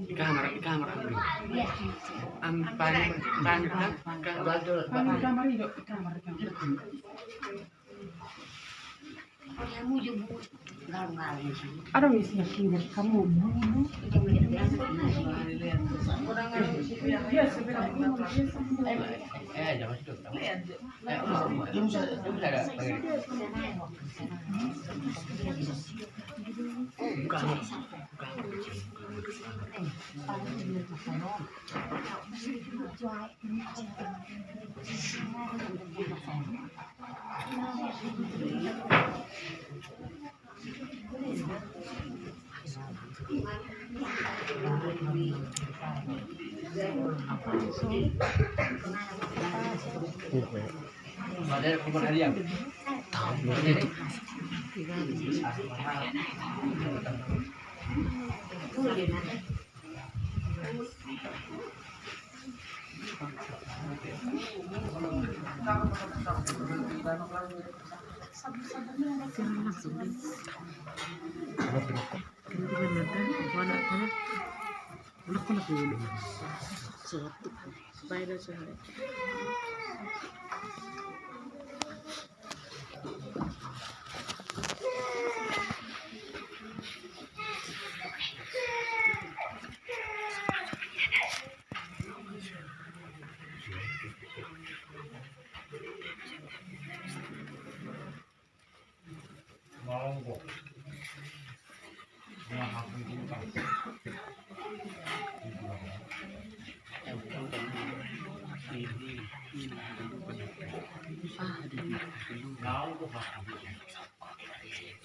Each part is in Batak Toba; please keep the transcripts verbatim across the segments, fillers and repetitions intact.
Di kamar, di kamar. Ampan, ampan, ampan. Di kamar, di kamar, di kamar. Ada misi yang tinggal kamu dulu. Iya, sebenarnya.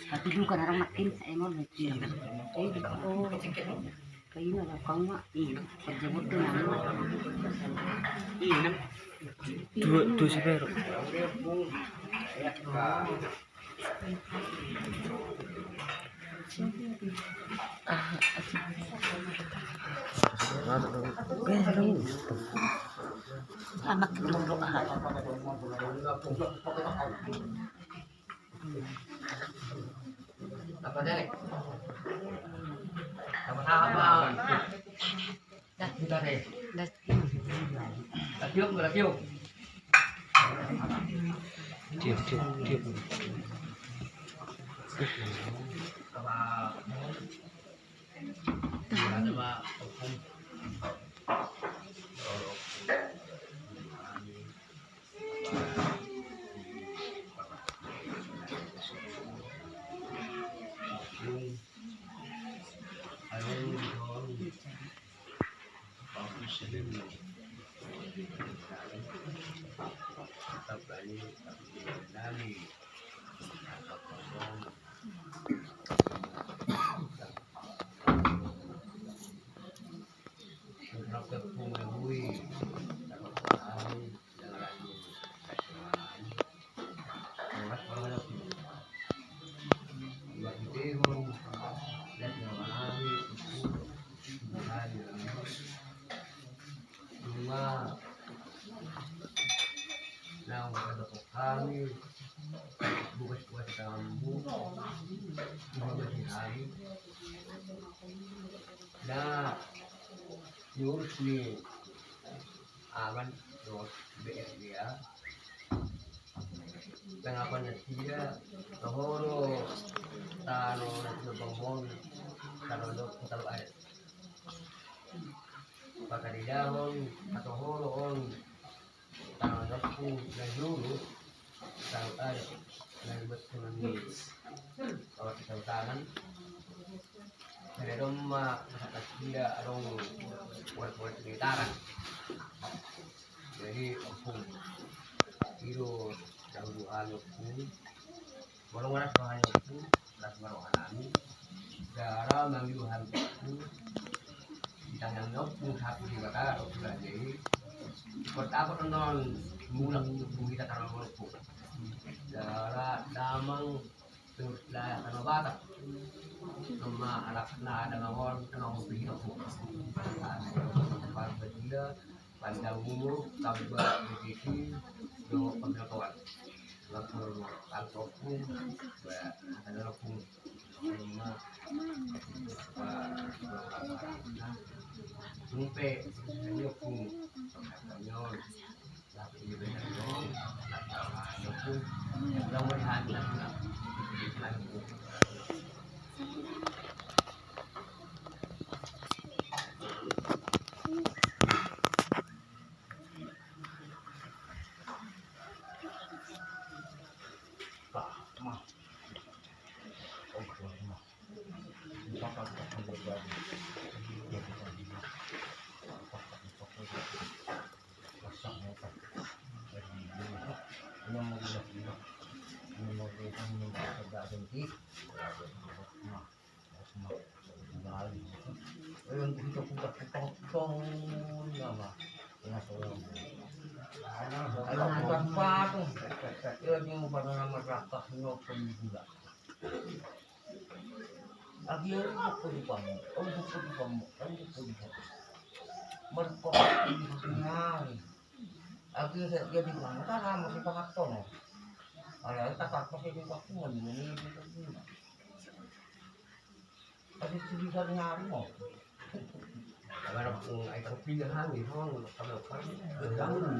Tapi duka narang makin saya mau lucu. Kayu ada kau mak. Iya, kerja betul. Iya. Dua, dua sepero. Anak dulu. Apa, Dek? Sama-sama. Dah. Dah. Latihan, latihan. Tiup, tiup, tiup. Sama. Nunga naung tadapot hami, bukas-bukas tanganmu, bukas hami. Na diurus ni aman dos B R D A. Tanggapan nasida, toho do tano na tinombang on, tano do talo adat. Pakaridahon, patohoron, tano na ompung na jolo, tano adat na dibuat songon i. Bawa kita tangan. Jadi adong ma masyarakat dia adong buat-buat di tangan. Jadi ompung. Ido jauh dua ompung. Molo ngeras rohani ompung, ngeras ma rohanami. Gara mangido hami ompung. Di tangan ompung sapu di mata ompung lagi. Pertama nonton mulak ompung kita tangan ompung. Gara damang terus lah tanah Batak. Nama anak na ada ngawon tanah ompung kita ompung. Pas betul. Panjang umur, tambah rezeki, dohot panggabean. Lapor tangkopku, ba, ada lapung. Rumah, ba, ba, ba, ba. Sumpe, ini pun, perhatiannya, lapor ini benar dong, lapor ini pun, mudah-mudahan, lapor, lapor. Akhirnya aku di kamu, aku di kamu, aku di kamu. Mereka di hari. Akhirnya jadi kamu kan sama si Pak Hartono. Ada tak apa sih di kamu, ini itu. Tapi tulisan ngarung. Agar aku ai tak pilih hami, hong, kalau kami, jangan.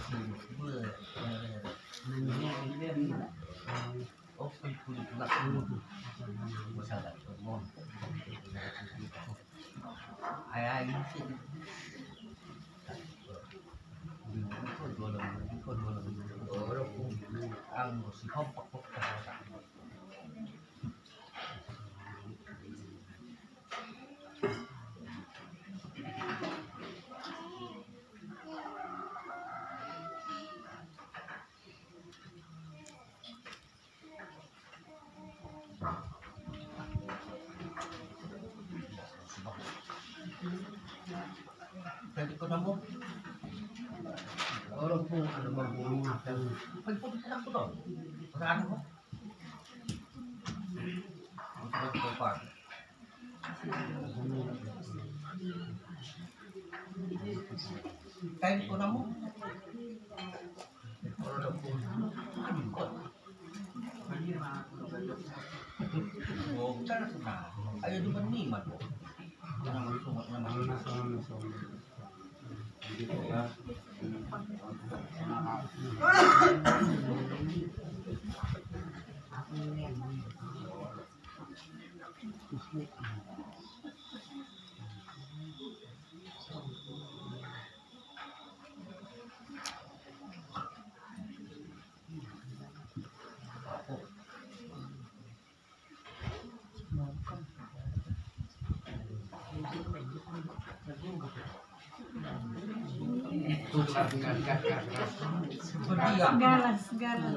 Galas, galas.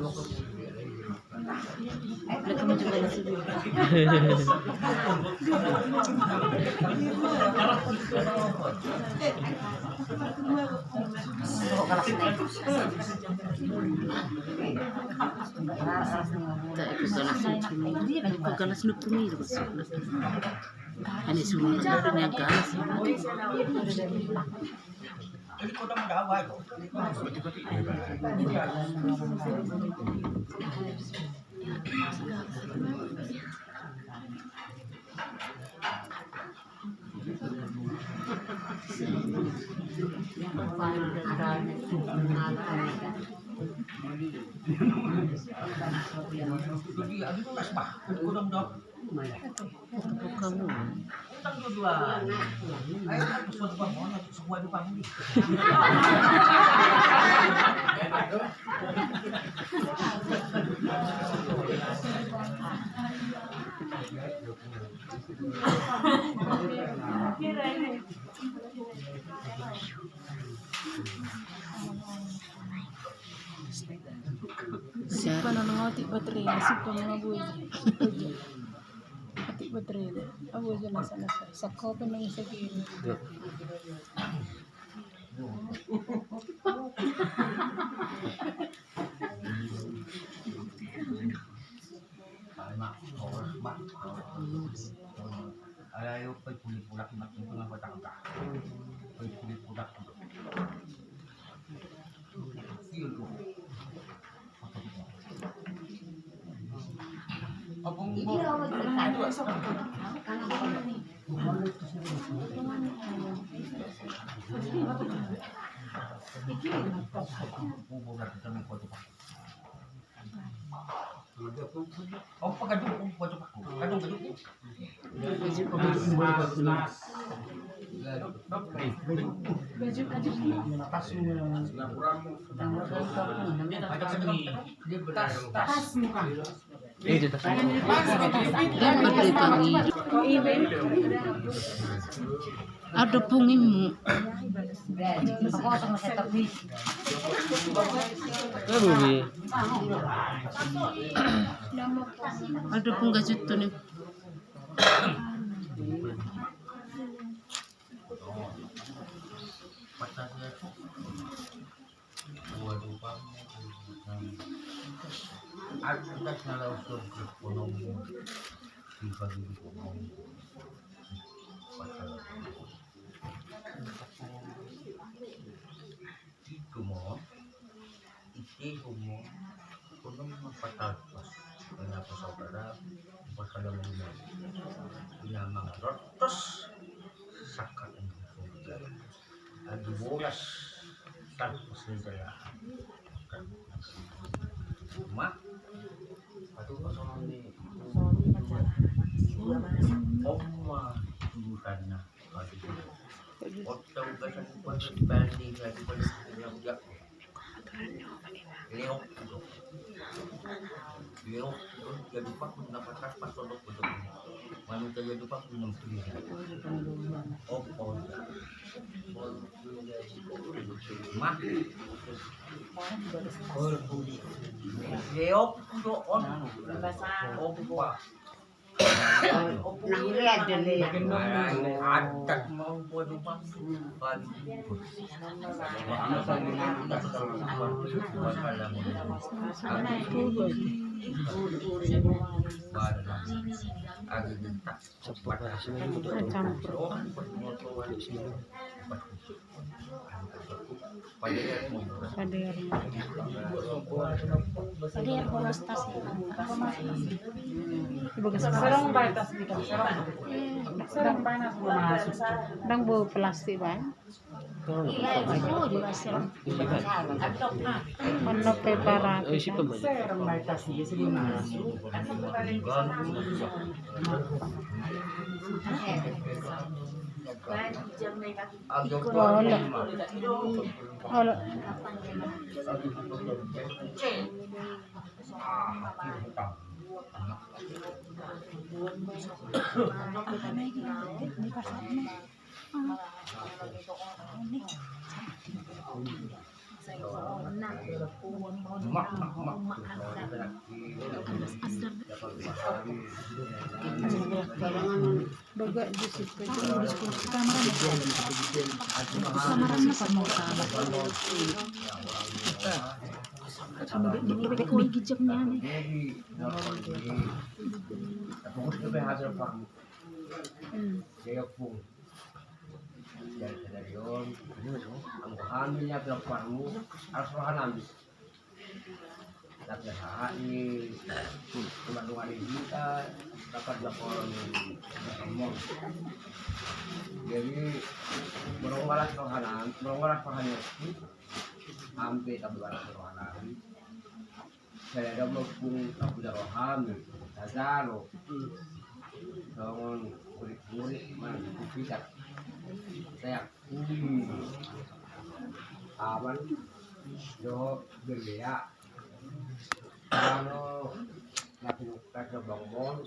Galas na pungi, galas na pungi. Ani suruh na galas. Simpan nang otik baterai, simpan nang aboja. Otik baterai, aboja nasa nasa. Sako pe nang sakit. Ada pungimmu. Ada pung gajut tu ni. Ite homo, ite homo, hono ma patalpas, kenapa saudara, pasal yang ini, ina mangarotos, sakat ini, adi boras, talpas ni saya. Ma, aduh, pasal ini, oma, urusannya. Campur. Pader. Pader, bolas tas. Serang bae tas kita, serang. Serang bae nas. Ndang bau plastik bae. Mana pe parah. Serang bae tas, iya, sebelum masuk. Olo. Olo. Jadi sadari on, anggo hami na pinompar mu, harus roha nami. Tapi sahat ni cuma dua hari kita dapat laporan ngomong. Jadi beronggalas roha nami, beronggalas roha nami. Ampe tabulan roha nami. Saya ada mengkung tapi rohami. Saya jalo. Songon murid-murid mana kita. Saya Aman jo, Berbea. Kalau na pinungka jo Bongbong,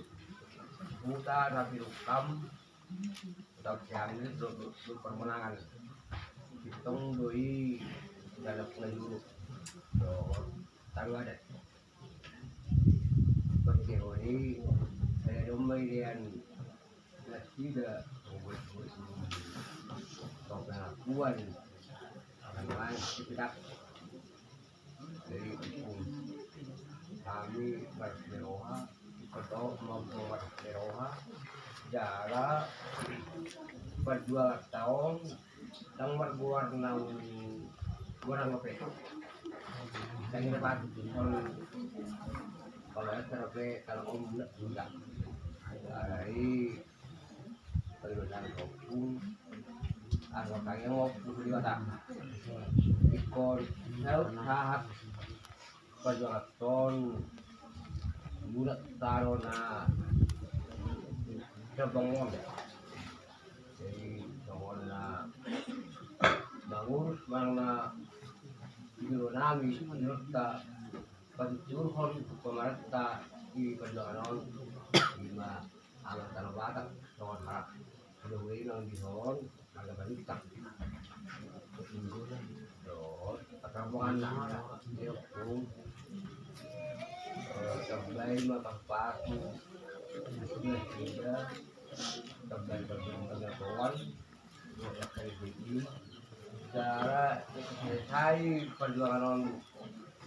Buta na pinungkam, Buta Siangir do, do, do permenangan. Itong doi dalam pengajuru. Do, taruh ada. Teori, saya domba ilian nasida, pengakuan, akan main sekitar. Jadi, hami marsiroha, ketua mampu marsiroha, jala perjuangan taon, Nang margoar nang goar nang ope. Nang ina patu on. Kalau ada ope kalau om nak juga. Dari perjuangan kampung. Aku tanya mau pukul di kota. Ikon saut sahat. Pajuangathon mulak tano na Tobang on. Jadi songon na mangurus manang na jolo nami jolonta patuturhon pamarenta di pajuangan on. Ima Amang Tano Batak songon halak. Ada gue nang di son. Marga Balintang. Terus, pertambungan nang, ya, Bung. Eh, terbaik mah pas pasu. Sudah, sudah. Terbaik, terbaik, terbaik, kawan. Cara selesai perjuangan on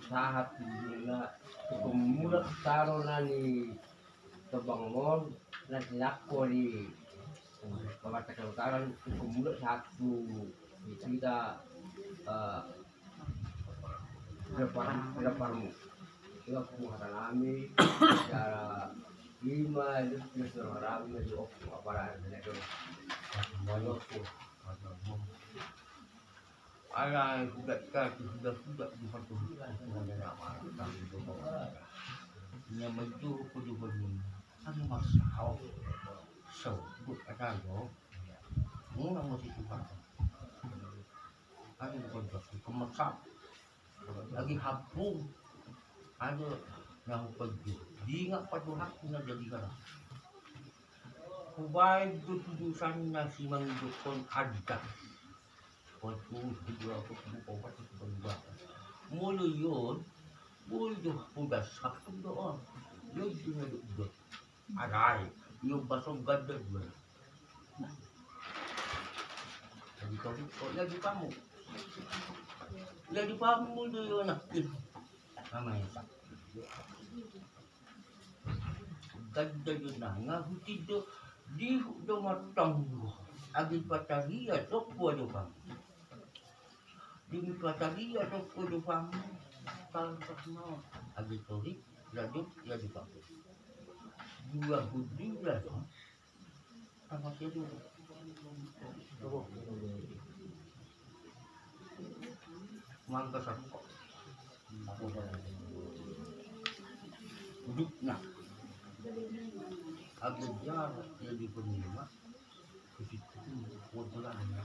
sahat di dunia. Pemuda tano nani Tobang on, na sinangkon i, Batak Utara, hukum mulak satu, kita, eh, leparan, leparanmu. Itu aku kata nami, cara lima, itu sudah rame, itu aku apa ada, ada itu. Malu aku. Ala hudat ka tu hudat-hudat di partuhutan. Nya manjou podohon ni anu marsao. So, but atago. Muna mesti tuhan. Anu bukan batu kemasau. Lagi hapung. Anu yang pergi. Dingat patuhat na jadi kana. Hubaen do tujusanna simangidokhon adat. Molo i on, boi do podas hapung do on. Ia i do na dok dok. Arai, ia baso ganda dua. Jadi kau, kau ia di pamu. Ia di pamu do ia nak. Nama ia. Ganda do nanga huti do dihut do martonggo. Agi pataria toppo do pang. Dimi pataria toppo do pang. Tangkas ma agi torik laduk ia do pang. Dua hudura do. Tangkas ia do. Mangga sangkok. Uduk na. Agar jarak ia di penima. Kusitu kuat belanda.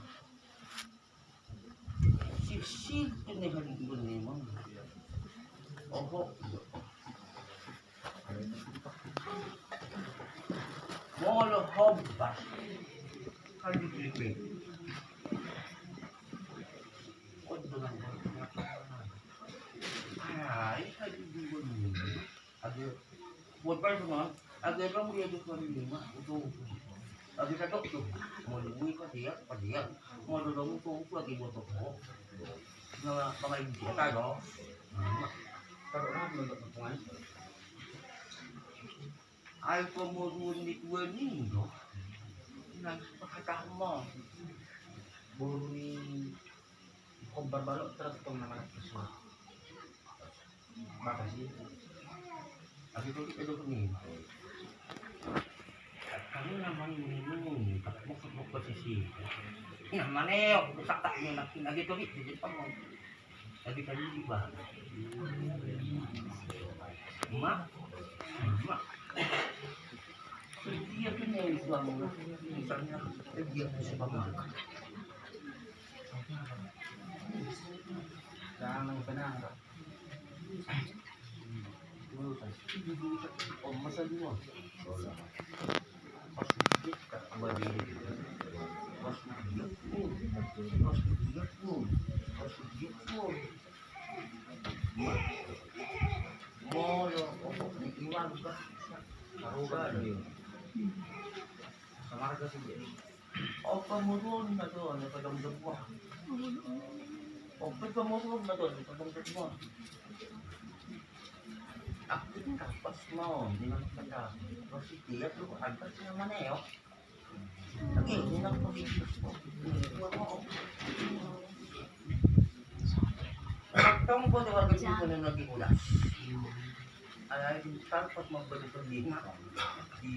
Sisir tu nehan di penima. Oho. Molo hombas. Kan di klipe. Kau dengan berpengacara. Ai, ai, dua ni. Agi buat baru semua. Agi kamu dia tu kali lima. Itu. Agi satu tu. Mau dibui kau dia, kau dia. Mau dodong tu, tu agi buat toko. Nah, pakai dia tahu. Taruh lah untuk patungan. Ai pamoruon ni tua ni do. Nang pakatahon ma. Boru ni hombar balok terus tong nama nak kesua. Makasih. Tapi kau kita dok ni. Kami nama ni ni ni. Mokok mokok sisi. Nama neo. Sakta ni nak lagi tu ni. Jadi pamoruon. Lagi tadi di bawah. Mak, mak. Dia tu nih suami. Misalnya dia tu suka makan. Jangan kenal. Dulu kan. Dulu kan. Oh, masa dulu. Opa murun na do, na padang debuah. Opa murun na do, na padang debuah. Aku ni kapas mau, di mana kata? Masih dia tu, ada sih mana yo? Oke, ini nak pergi. Tong kau tu warga sini kau nak lagi kuda. Alai di kalpas mau beli pergi. Di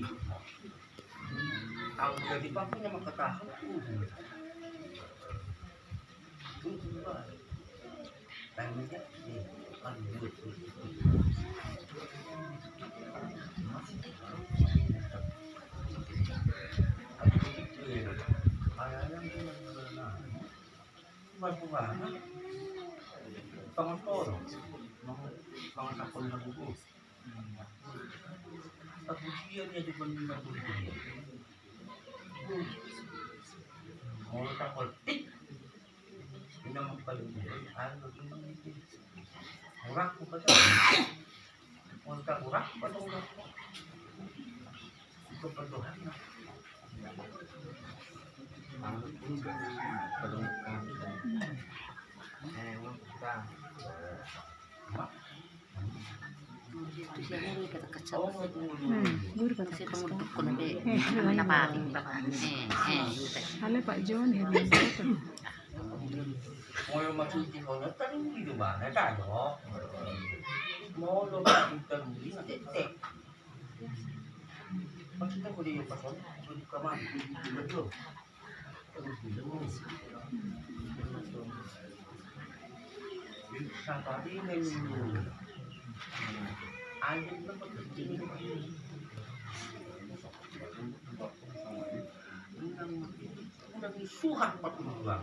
Au jadi paku na mangkatahon. Pangan toro, pangan, pangan sakon na gugu. Tapi dia, dia juga lima puluh dia. Molo takoltik. Ina mangkalugu. Anu, murah ku kata. Molo takurang, kata murah. Itu perdohan. Suhat patunduan.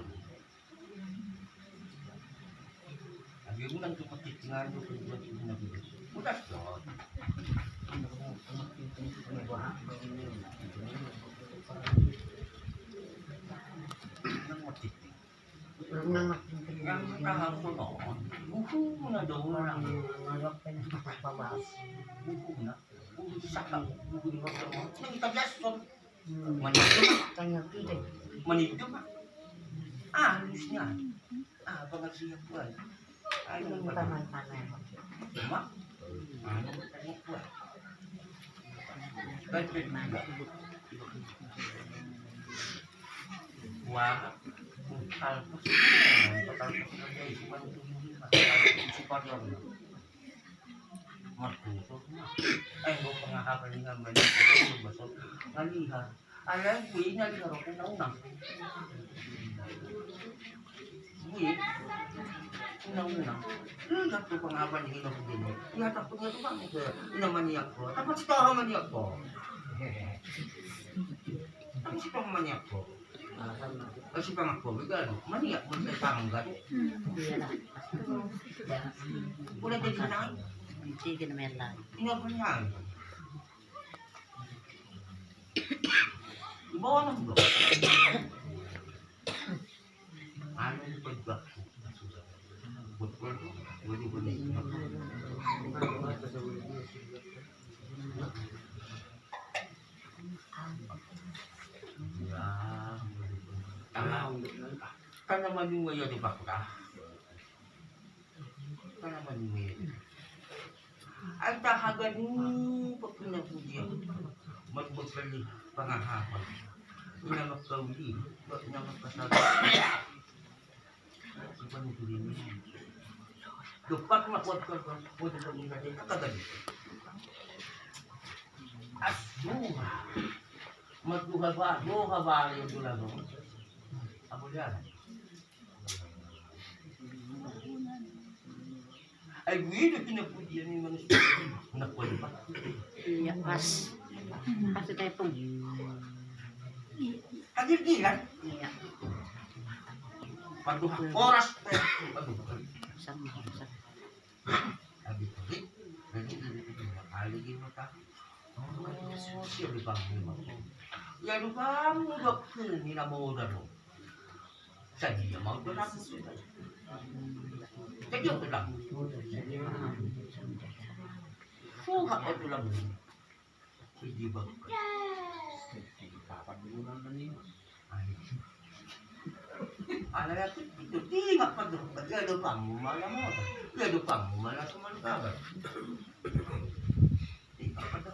Age unang tu pakitingan tu pakitingan tu. Udah dong. Unang pakitingan. Yang tahu tu dong. Buku na dong orang. Buku na. Buku saka. Buku di hotel. Ini kita biasa. Manido ma. Manido ma. Alusna. Ah, pangarsian Tuhan. Ayo, Tuhan. Cuma, anu, tanya Tuhan. Baik, baik. Wah, bukan. Bukan. Bukan. Markusuk ma. Eh, gok pangahap ni ngambani. Ngaliha. Alai gue ini lagi harus undang-undang. Gue undang-undang. Lu jatuh pangahap ni ngambani. Ya, tak punya tukang. Ina maniak ko. Tapi si Toho maniak ko. Tapi si Toho maniak ko. Kasi pangakko be galo maniak, maniak tangga. Udah jadi nang. Sige na mela. Ina maniak. Ibawa nang do. Anu, ibawa. Kan na manuwe ia di bakura. Kan na manuwe ia di. Ai tahaga ni pepina pujian. Marbekali pangahapan. Ina makauli, ina makasabar. Depak ma kuat kuat kuat kuat kuat kuat kuat. Asuha. Matuha ba, doha ba yang tu lagu. Apa dia? Ai gue itu kena pujian ni manusia. Nak kuat ba. Iya mas. Pasti tepung. Hadir dia kan? Iya. Waduh, horas. Waduh. Sama, sama. Habis balik, jadi dua kali di mata. Oh, siap di panggung. Ya, lu panggung dua kali ni nama udah lo. Jadi dia mau tulang. Jadi aku tulang. Suka kau tulang. Di bangka. Kapan dulu nonton ini? Ala ya, itu tinggal pada, ya ada panggung malam apa? Ya ada panggung malam sama kabar. Tinggal pada.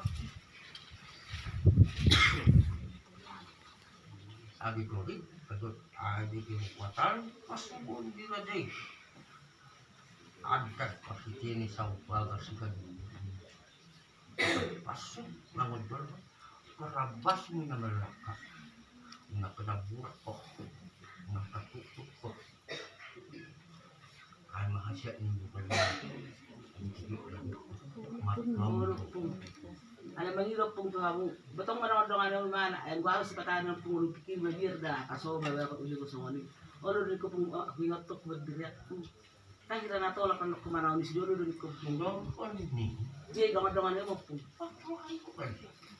Adi gori, adi kekuatan, pas pun di raja. Angkat pasti ini saupaga sudah. Pas mangonjol, perabas mina melaka. Mina kena burko, mina katutup. Ai mahasiat ni bukan. Ala mangido pung tu hamu. Betong mana odong ada mana? Yang gua harus kata dengan pung pikir biar dah kaso bawa aku juga sama ni. Olo di kupung aku ingat tok berdiri aku. Kan hira na tolap kan ku manaon ni sidoro do ni ku. Mundongkon ni. Dia dongan-dongan dia mau pung. Aku aku kan.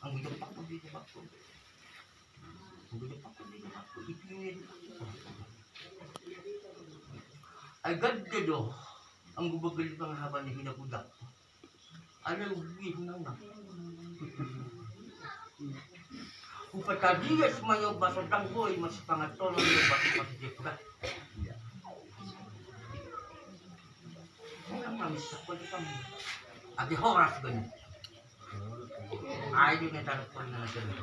Anggo Jepang pun di Jepang pun. Anggo Jepang pun di Jepang pun. Itu yang. Ai gade do. Anggo bagel pangahaban ni hina budak. Ada ubi hunang na. Hupatadias ma ia baso dang boi masipangatolon ia baso masijepra. Hunang na misa kau di kamu. Age horas gani. Ai di netar pernah jadi.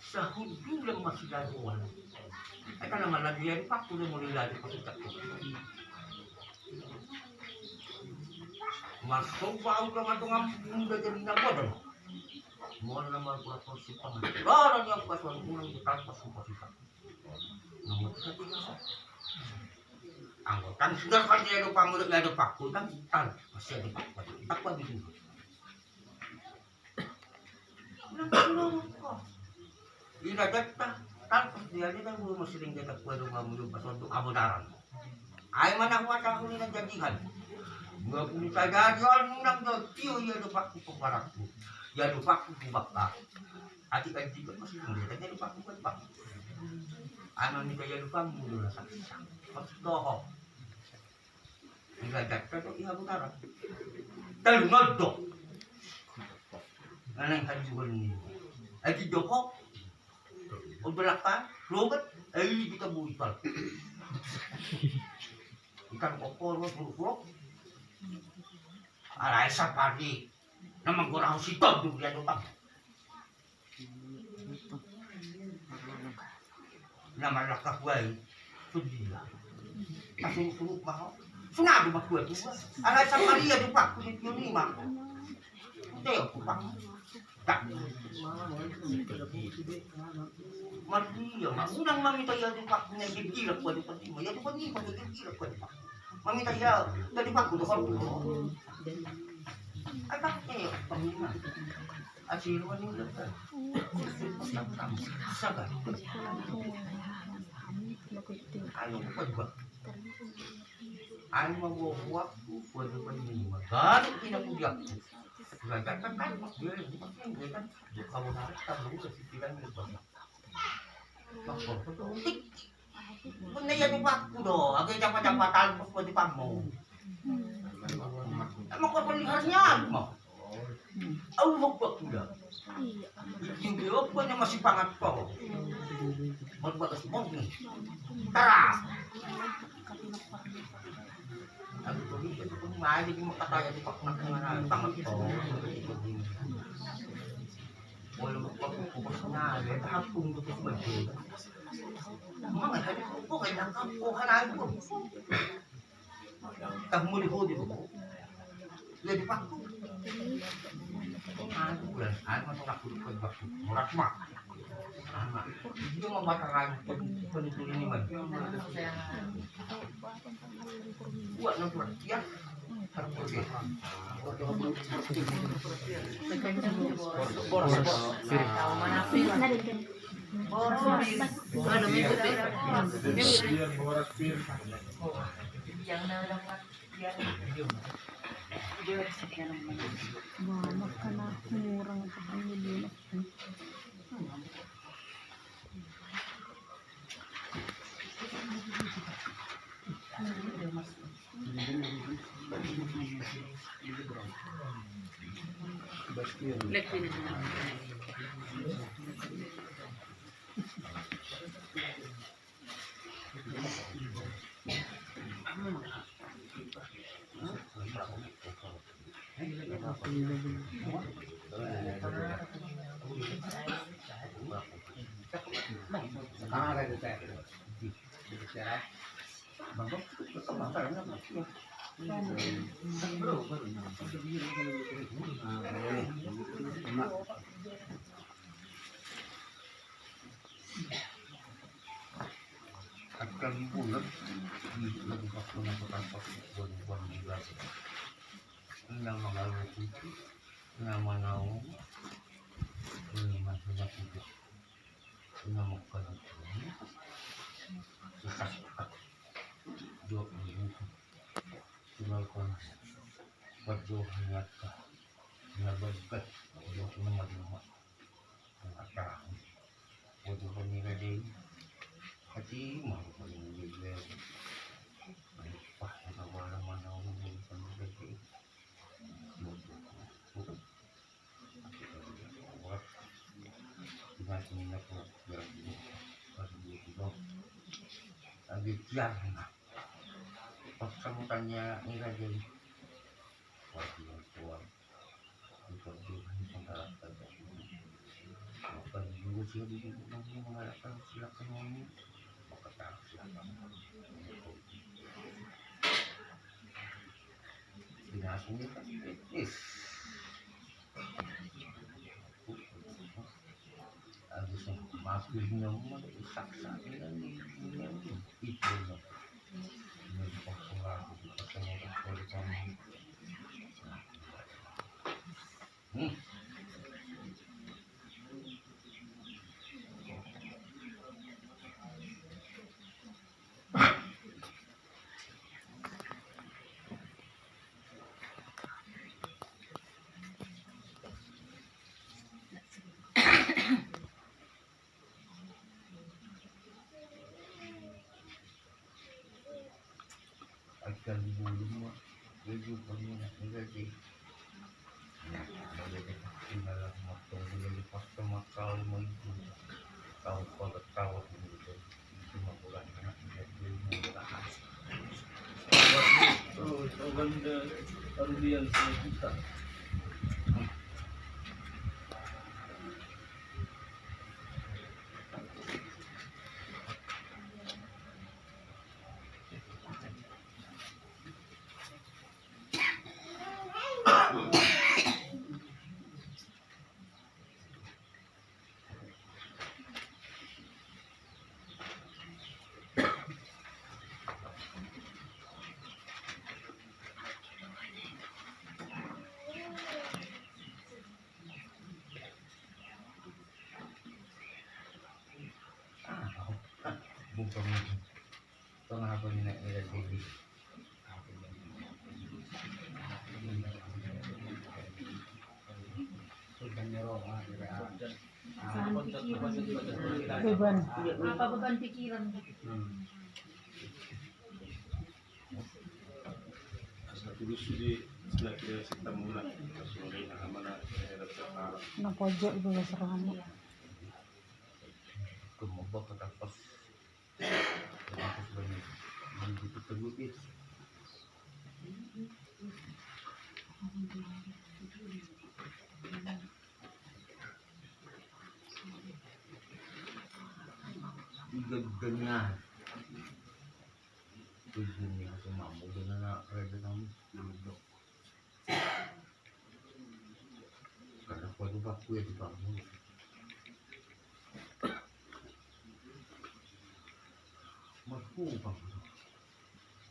Sahut bilang masih dagoan. Ai kana malah dia di paku dia mulai lagi pakai takut. Marsoba au dongan-dongan muda jadi na bodo. Mona marpura porsi pangan. Lorong yang pas wangungan kita pas sumpah kita. Nomor satu. Anggo kan sudah kan dia lupa mulut dia lupa aku kan tal masih ada paku. Tak pagi juga. Ira datta, tarpus dia ni kan guru masering dia tak kuat rumah mulu pas untuk abodaran. Ai mana kuat aku ni nanti jadikan. Dua puluh saja dia orang nang do tio ia do paku pembarakku. Ia do paku pembakar. Ati kan tiga masih dia kan dia do paku kan paku. Ai mana dia do paku mulu rasa. Pas doho. Ira datta do ia abodaran. Talu ngodok. Nang hajuan ni. Agi dohok. Obelaka, logat, ai kita bui pal. Ikan kokor, buruk-buruk. Alai sapari. Nama gorau si top tu dia dohok. Na malangkah buai. Sudia. Kasuru-suru baho. Sunadu bakua tua. Ala Samaria di paku di pion ima. Teo ku paku. Tak. Maria ma. Unang mami ta ia di paku na gigi la kua di paku. Ia di paku ima gigi la kua di paku. Mami ta ia di paku tu. Atak teo paku ima. Asi rumah ni udah kan. Sabar. Ayo buka juga. Ayo mau buat waktu buat depan ini. Baru tidak punya. Sudah datang kan dia bukan dia kan. Kamu harus tahu ke pikiran dia banyak. Makanya ia di paku do, age japa-japatan pas di pamu. Emang kau beli harusnya apa? Au mau paku da. Iya. Itu dia apa yang masih pangat kau? Mau bagas mau ni. Tara. Aku tuh bisa tuh mai di mau kata ya di paku nak dengan pangat kau. Wala magpakukupas na, ya, tahapung tu kusmati. Mama, tadi ko, kaya nangkap ko, halago. Kamu di hodi ko. Ya, di paku. Aduh, bulan, ayo, masuk aku di paku. Murah, mah. Anak. Dia mau makan, penutup ini, man. Buat nanti, ya. Angka bulan, di bulan empat puluh empat, bulan-bulan di bawah. Nama lalu itu, nama naung, ini masih masih. Nama kali itu, susah. Dua puluh. Sudah kau, buat dua hari. Nama bagus, dua puluh lima. Mata. Waduh, kami gadei. Hati mau kami gadei. Wah, kita wala mana orang yang kami gadei. Tinggal sini nak buat berarti. Pas dia tiba. Lagi tiar, nah. Pas kamu tanya, ini gadei. Wah, dia tuan. Beban. Apa beban pikiran? Satu dusun di sebelah kiri, kita mula. Na pojok juga serama. Dengan tujuh ni aku mampu dengan kerja kamu. Karena aku tuh paku ya di kampung. Mas ku paku.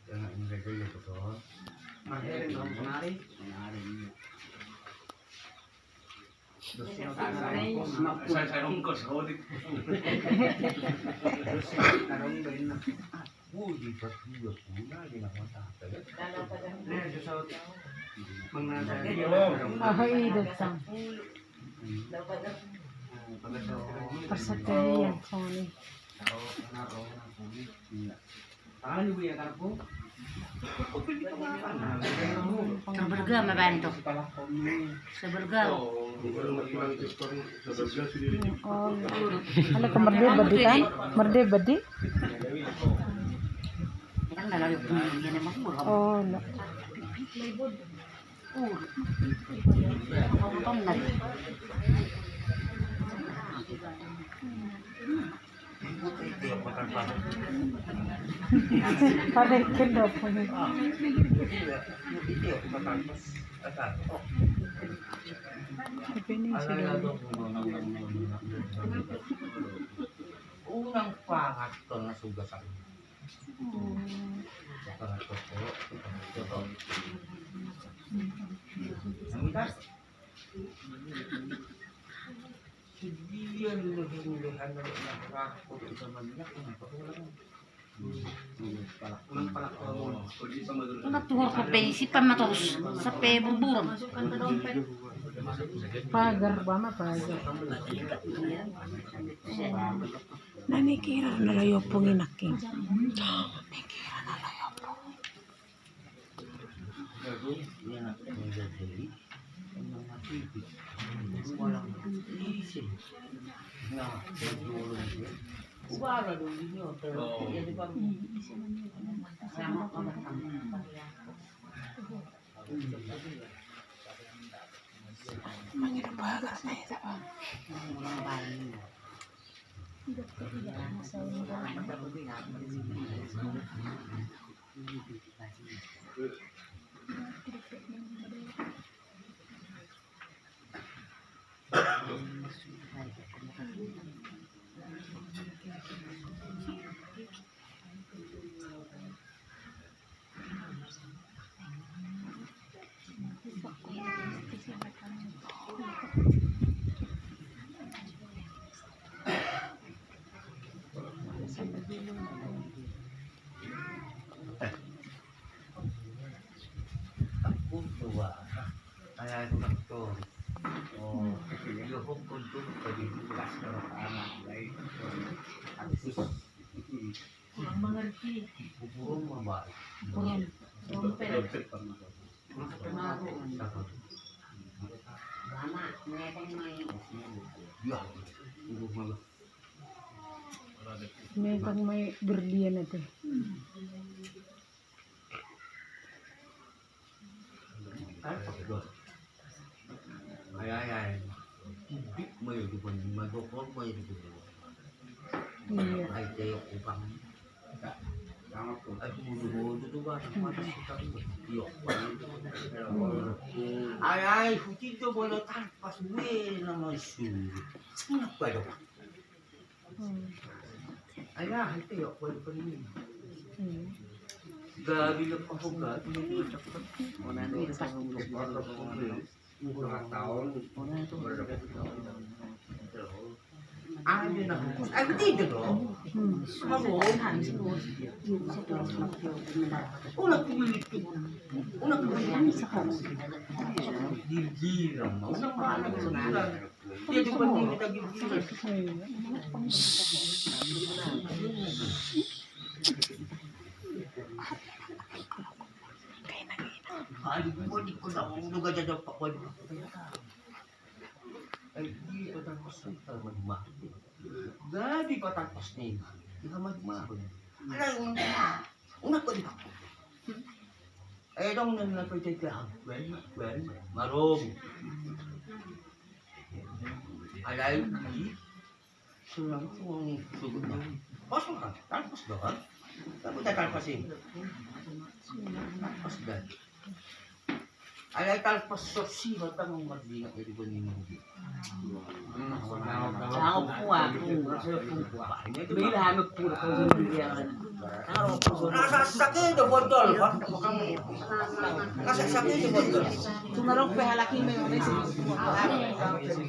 Yang ini kerja ya betul. Mas ini kamu senari. Senari ini. Saya, saya ongkos, Rodik. Budi pas dua puluh lagi nak mata. Ah, iya, datang. Persatuan, Sony. Tangan ibu ya, karpu. Seberga ma baen tu. Seberga. Oh. Ala ko merde badi kan? Merde badi. Kan dalam. Oh, no. Unang pangaton na suga sa. Unang tuhor ko pe, simpan ma torus sampe burburon. Pagar, bama pagar. Na mikir na laho i ompung i nangkin. Mikir na laho i ompung. Mangido bagas na hita, Bang. Kurang mengerti. Kurang. Dompet. Memang mai berlian itu. Ai, ai, ai. Bibit ma i di bani, madokon ma i di bani. Iya. Ai, teo upang. Ai, tudu-tudu tu batas-batas kita tu. Iya. Ai, ai, huti do bolo tarpas, we nama isu. Apa do? Hmm. Ai, ai, teo, bolo pernah. Hmm. Gabi lepas ko gabi. Jadi patarpas ni. Dia maju-maju. Alah, unang, unang kau di paku. Eh, dong, nang, nang, kau jadi apa? Bari, bari. Marom. Alai, di. Sulang, sulang, sugut, nah. Pas, kan? Kan, pas, kan? Kan, udah, kan, pas, ini. Pas, dan. Alai talpas so si batang mardingat jadi bani mudi. Tahu kuat. Bila anu pura kau jadi dia. Rasa sakit do botol, Pak. Rasa sakit do botol. Cuma rok pe halaki memang.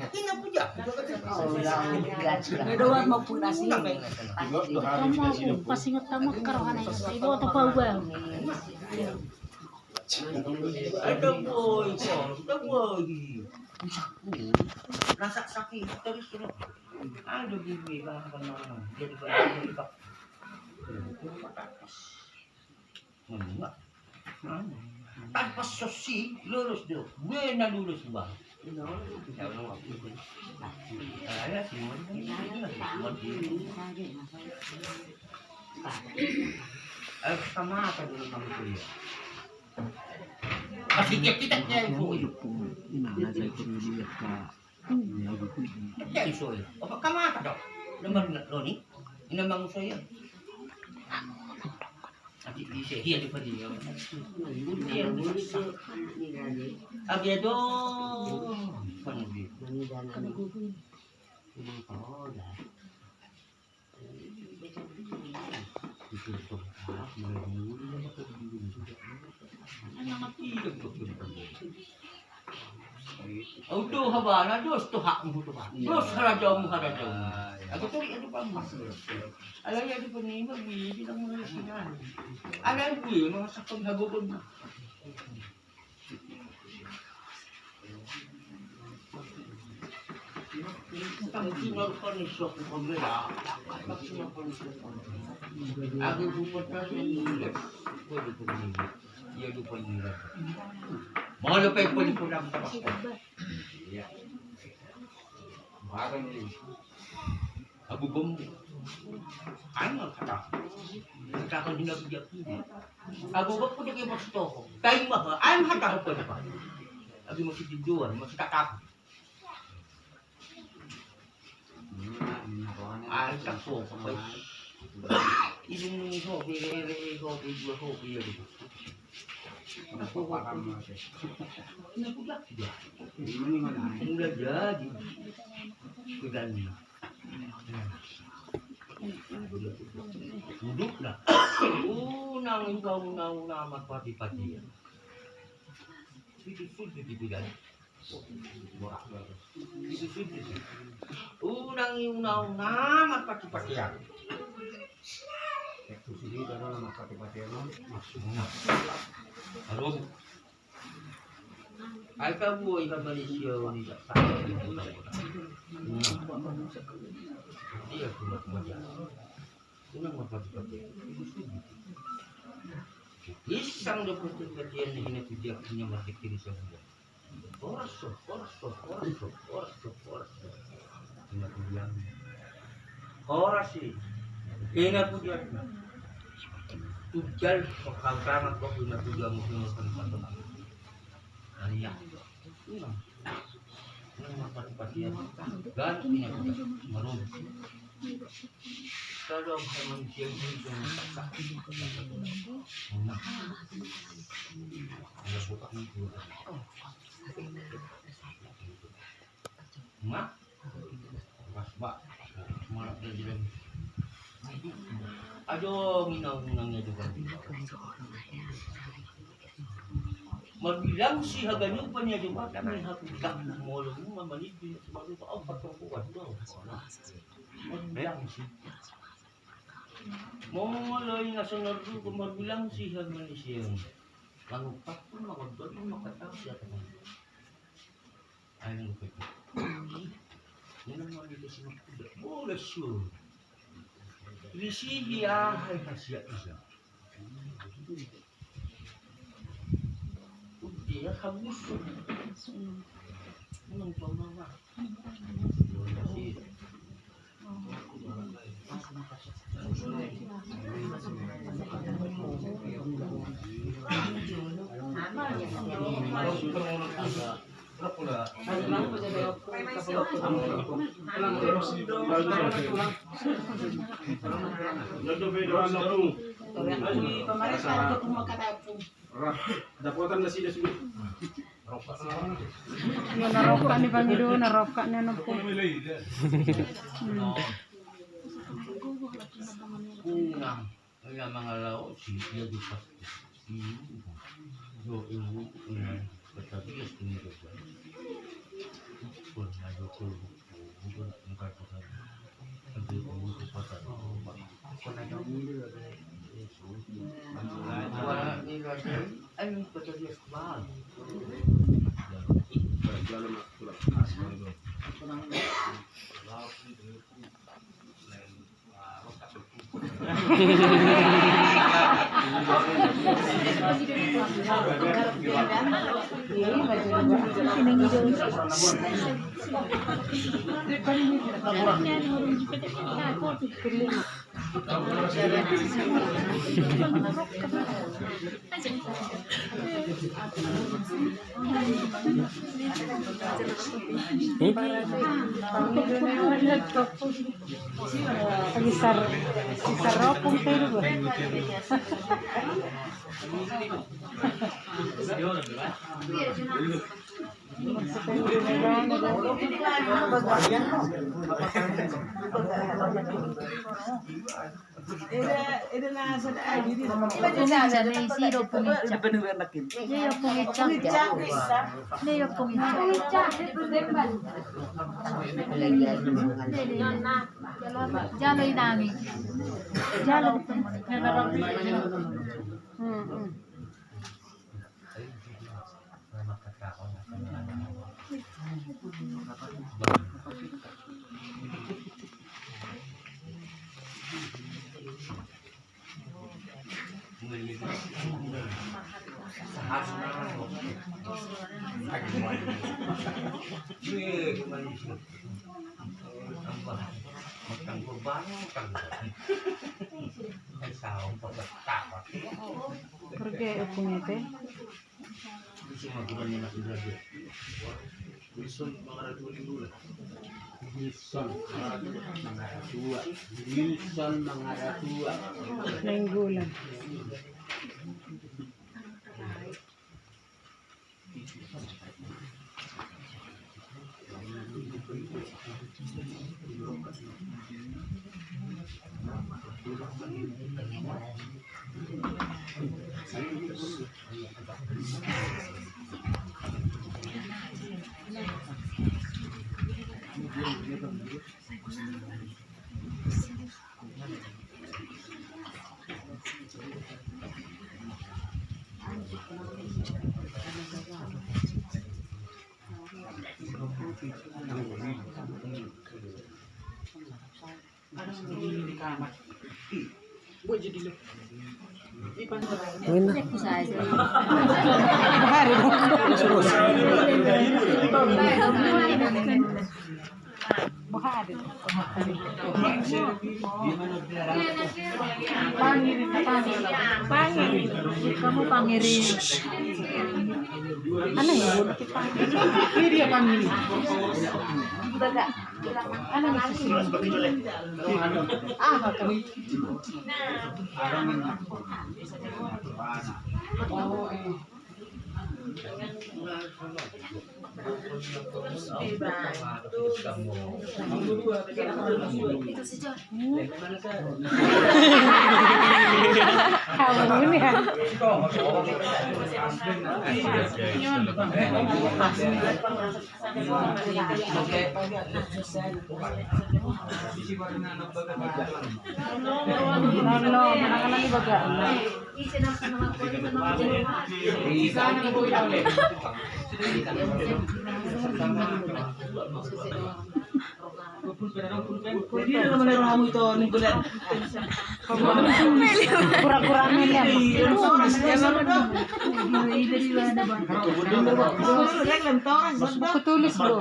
Ini puja. Ngedoan mau punasi. Kamu aku pas ingat tamu karohana itu. Ibu atau kau bang? Ada boy, kau, ada boy. Rasa sakit terus, terus. Ada bibi, bang, bang, bang. Jadi, bang, bang, bang. Tanpa sosi lolos do, gue na lolos ba. Ayo, sama apa dulu kamu kuliah? Masih kita kita yang kuliah. Ina na sai kuliah ka. Jadi soal apa kamu apa dok? Nomor loni, ina mangusoya. Nanti di sini dia di padi. Dia di sini. Abi ado. Kan di. Au do habana dos do hakmu do ba. Dos harajamu harajamu. Aku tadi adu pamas. Ala ya di penima gue bilang mulai sinari. Ala gue mau sakon hagogon. Mau lepe poli poli. Iya. Barang ni. Abu bom. Anu kata. Kata kau tinggal kerja. Abu bom pun dia bos toko. Kain mah, anu kata apa apa. Abi masih tiduran, masih tak tahu. Anu tak tahu apa. Ini ni hobi, ini hobi, dua hobi ya. Ini sudah. Sudah jadi. Sudah ni. Duduk dah. Unang, unang, unang, amat pati-pati ya. Itu sudah di bidan. Itu sudah. Unang, unang, unang, amat pati-pati ya. Itu sudah, unang, amat pati-pati ya. Maksudnya. Aduh. Ai kabuai ma manisia on. Ia sudah kumaja. Unang ma pati-pati. Pisang do pati-patian ni hina tu dia punya mati kiri sabulan. Horas so, horas so, horas so, horas so, horas so. Hina tu dia. Horas i. Hina tu dia. Tujal, pakautama kok hina tu dia musim makan patok. Nah, iya. Unang. Unang ma pati-pati ya. Ganti na kita. Marum. Kalau sama dia itu. Unang. Ada buka itu. Mak. Pas, Pak. Marak dia bilang. Aduh, minau-minau nya juga. Marbilang si haganupan nya juga. Ni hakutak molo ma manipin. Baru kau patong kuat do. Marbilang si. Molo ina sonor juga marbilang si haganupan. Lalu patong maka dua maka tak siapa. Ayo, lupa itu. Ini mau dikasih makan. Oh, lesu. Isi dia, hai, kasih ya, bisa. Udah, habis. Ini untuk mama. Dapotan nasida sudah. Ia na rokok ni pangido, na rokok ni anak. Unang. Ia mangalaosi, ia jupas. Iyo, iyo, iyo. Kata dia sini juga. Pun aja tuh. Sisar, sisar ropung tu iba. Jalo inangi. Jalo. Pergi aku ngepe. Wilson Mangaratua. Wilson Mangaratua. Wilson Mangaratua. Nainggolan. Pangiri, pangiri. Kamu pangiri. Aneh ya, buat kita. Ini dia pangiri. Aneh ya, susu. Ah, makan. Oh, iya. Kamu ini ya. Kura-kura melihat. Kutulus lu.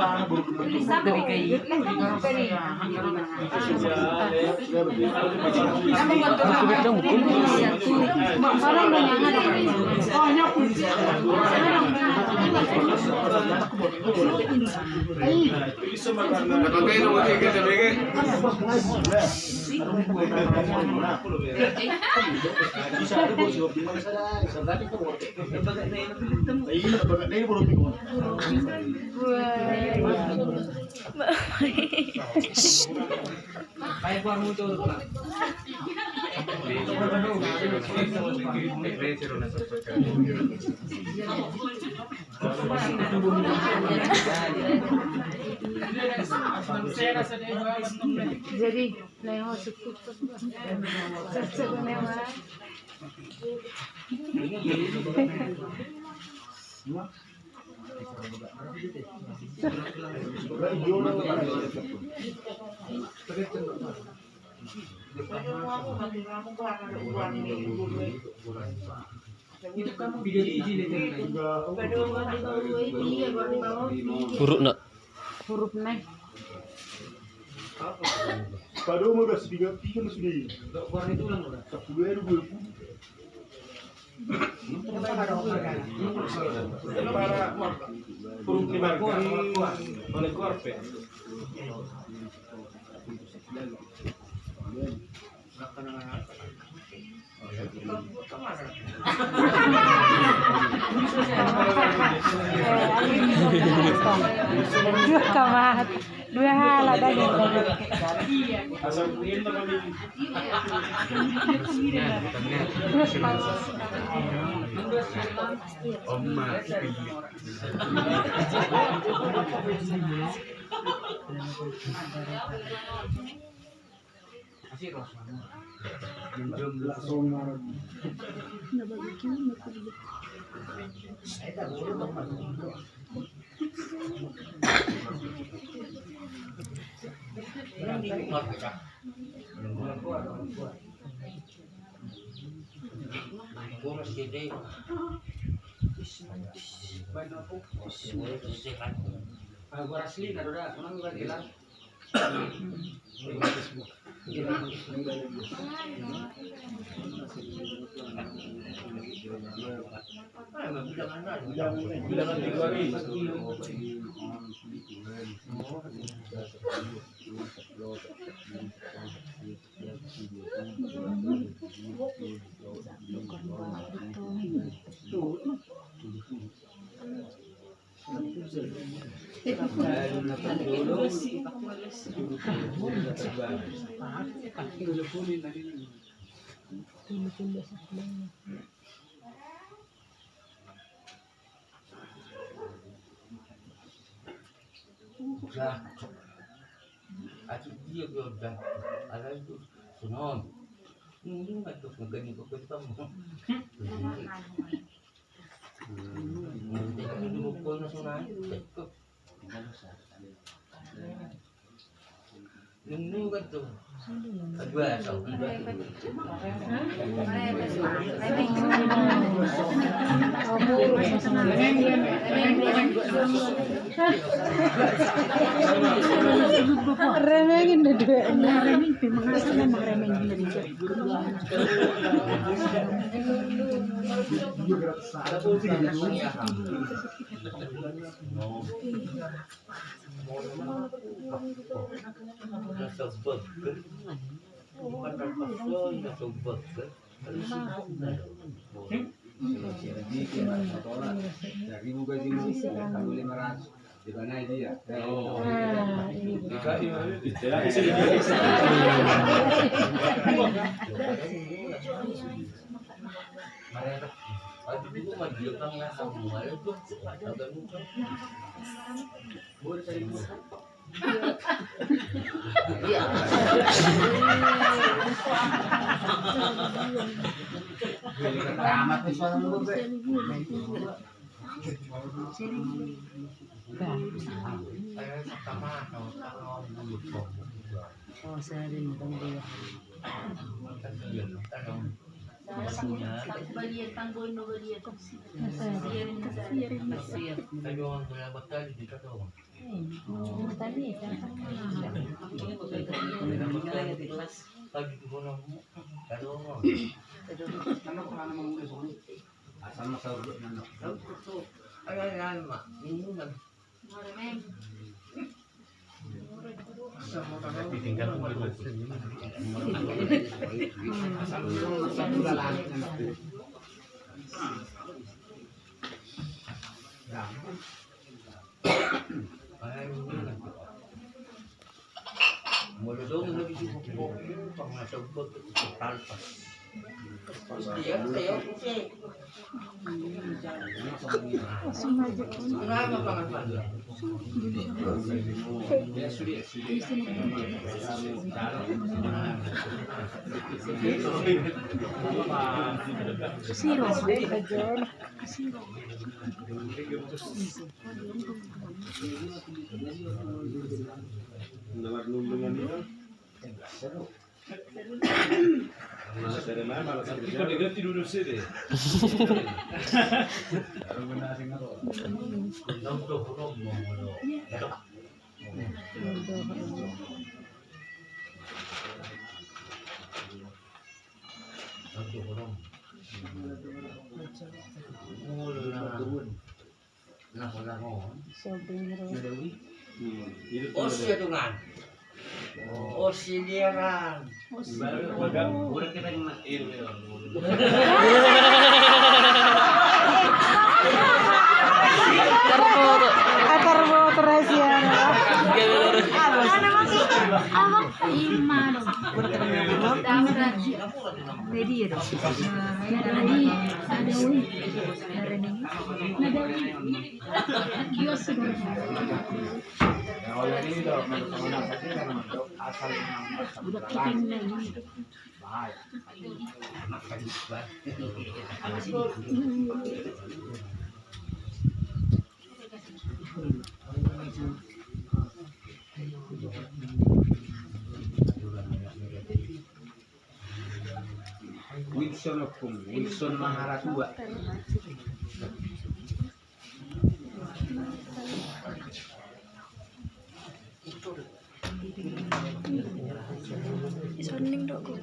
Jadi, na yang harus ikut. Hurufna. Hurufna. Padomu udah setiga, tiga masih di. Sepuluh ya, dua puluh. Dua kamat. Dua halak daging. Udah. Atik dia ke udah. Ada itu. Senang. Ini nggak tuh, nggak gini, nggak gini, kamu. Remengin da dua. Remeng pe mangasa na remeng. O si atungan. O si lieran. Atar botor rahasia. Apa? Ima dong. Jadi ya dong. Jadi ada wih. Ada wih. Nah, kalau ini udah menurut teman-teman tadi, karena untuk asal yang bahaya. Wilson Okum, Wilson Mangaratua. Isoning dok kok.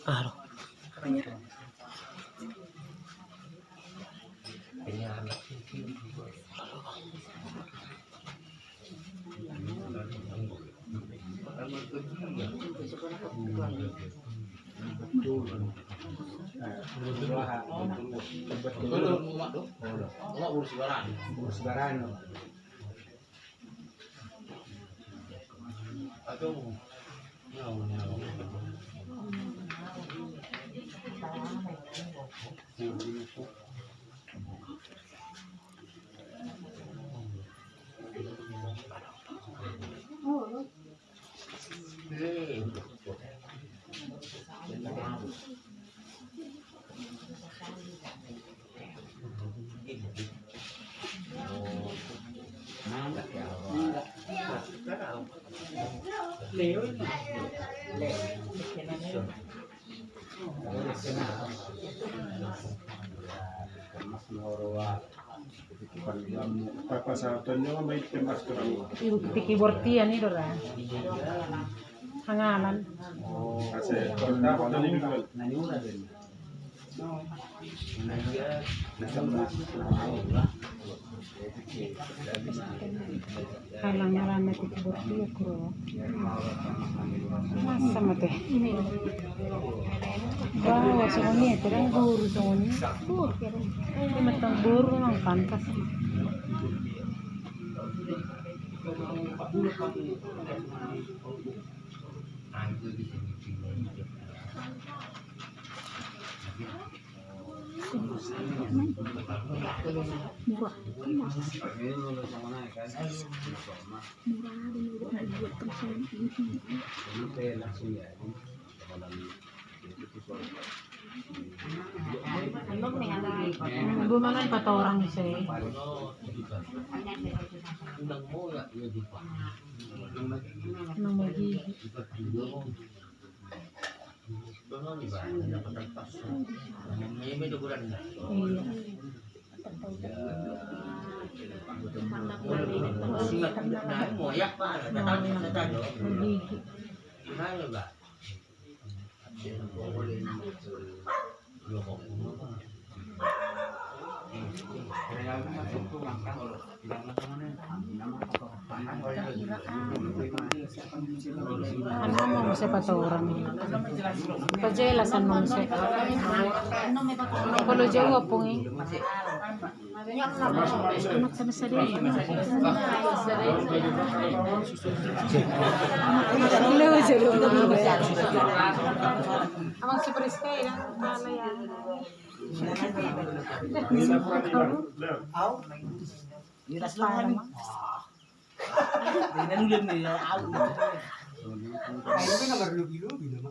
Aduh. Penyer. Ibu piki bortian i do ra. Hangalan. Halang-halang na tu kibor dia kuro. Masa mate. Bawa songon i, terang guru songon i. Ini matang guru nang pantas. Dua malam empat orang sih. Nang magigi. Iya. Anu ma muse patorang. Pajelasan ma muse. Kalau jauh apung i. Anak sama sadari. Lu jauh. Abang si Priska ya, mana ya? Ini tas lu kan? Ini udah nih, ya, au. Ini kan nomor lu, lu, lu, lu.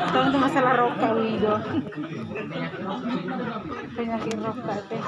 Tong tu masalah rokok, Wido. Penyakit rokok, teh.